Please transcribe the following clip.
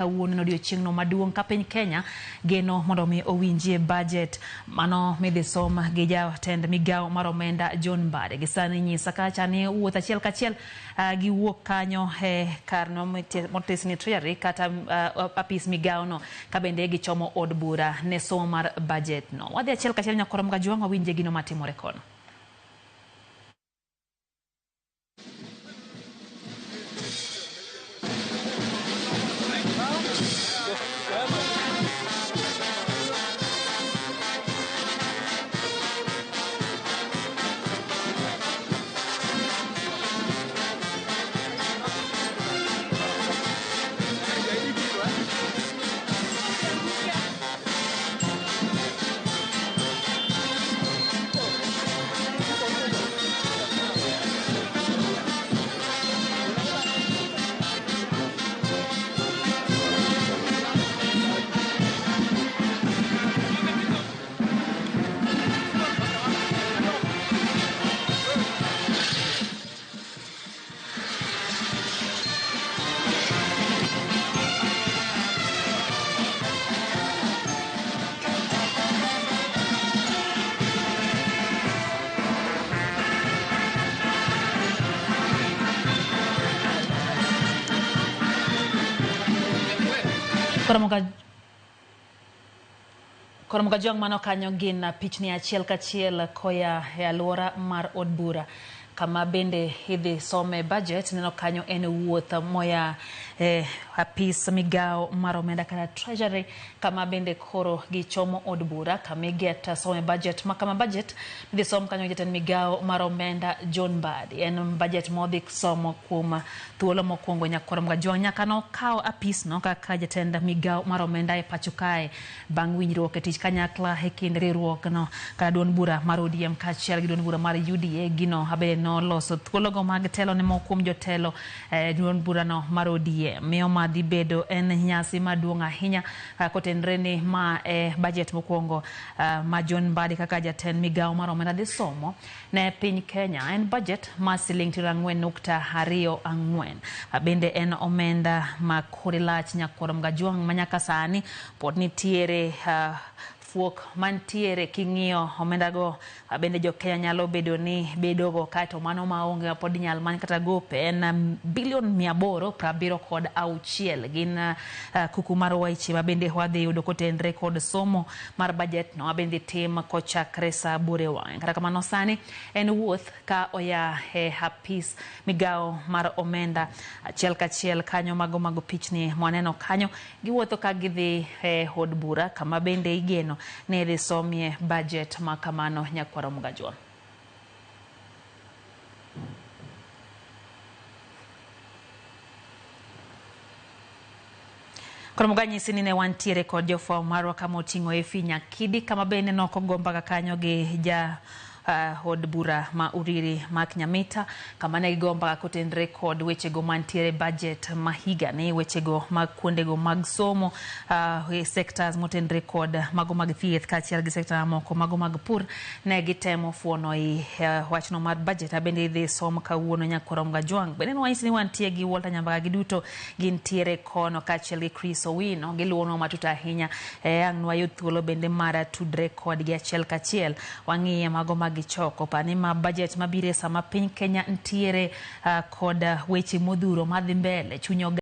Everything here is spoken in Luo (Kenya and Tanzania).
Kawuono en odiochieng'no maduong' ka piny Kenya geno mondo mi owinjie budget mano midhi som gi jatend migawo mar omenda John Mbadi. Gi sani nyisa kacha ni wuoth achiel kachiel giwuok kanyo e kar motis ni Treasury kata apis migawo no ka bende gichomo od bura ne somo mar budget no. Wadhi achiel kachiel nyakoro Mgajwang' wawinje gino matimore kono. Koro Mgajwang' mano kanyo gin pichni achiel kachiel koya e alwora mar od bura kama bende idhi some budget. Neno kanyo en wuoth moya e apis migawo mar omenda kata Treasury kama bende koro gichomo od bura kama iget some budget ma kama budget idhi som kanyo jatend migawo mar omenda John Mbadi. En budget modhi somo kuom thuolo mokwongo nyakwar Mgajwang' nyaka nokaw apis no kaka jatend migawo mar omenda e pacho kae bang' winjruok e tich kanyakla e kind riwruogno kata duond bura mar ODM kaachiel gi duond bura mar UDA. Gino bende noloso thuologo mag telo ne moko kuom jotelo duond burano mar ODM. Miyo ma dhi bedo en nyasi maduong' ahinya kotenre ni ma e budget mokwongo ma John Mbadi kaka jatend migawo mar omenda dhi somo ne piny Kenya. En budget ma siling 4.24. Bende en omenda ma kore lach nyakwar Mgajwang' ma nyaka sani pod nitiere fuok mantiere king'iyo omendago. Bende jo Kenya nyalo bedo ni bedogo kaeto mano maonge pod inyal many kata gope en bilion 876. Gin kuku mar weche ma bende wadhi yudo kotenre kod somo mar budget no mabende tim kochakre saa 8 e wang'e. Kata kamano sani en wuoth ka oya e apis migawo mar omenda achiel kachiel kanyo mago pichni mwaneno kanyo giwuotho ka gidhi e od bura kama bende igeno ni idhi somie budget ma kamano nyakwaro Mgajwang'. Koro muganyisi ni ne wantiere kod jofwambo marwa kama oting'o Effie Nyakidi kama bende nokogo mbaka kanyo gi ja od bura ma Uriri Mark Nyamita kama ne gigo mbaka kotenre kod wechego mantiere budget ma higani, wechego mag kuondego mag somo, sectors motenre kod mago mag thieth kaachiel gi sekta mamoko mago mag pur. Ne gitemo fuono i wachno mar budget bende idhi som kawuono nyakwar Mgajwang'. Bende nwanyisi ni wantie gi Walter Nyambaga giduto gintiere kono kaachiel gi Chris Owino giluwonwa matut ahinya. Ang' nwayud thuolo bende mar tudre kodgi achiel kachiel wang'iye mago mag gichoko. Pani ma budget mabiro e sama piny Kenya ntiere kod weche modhuro madhi mbele chuny.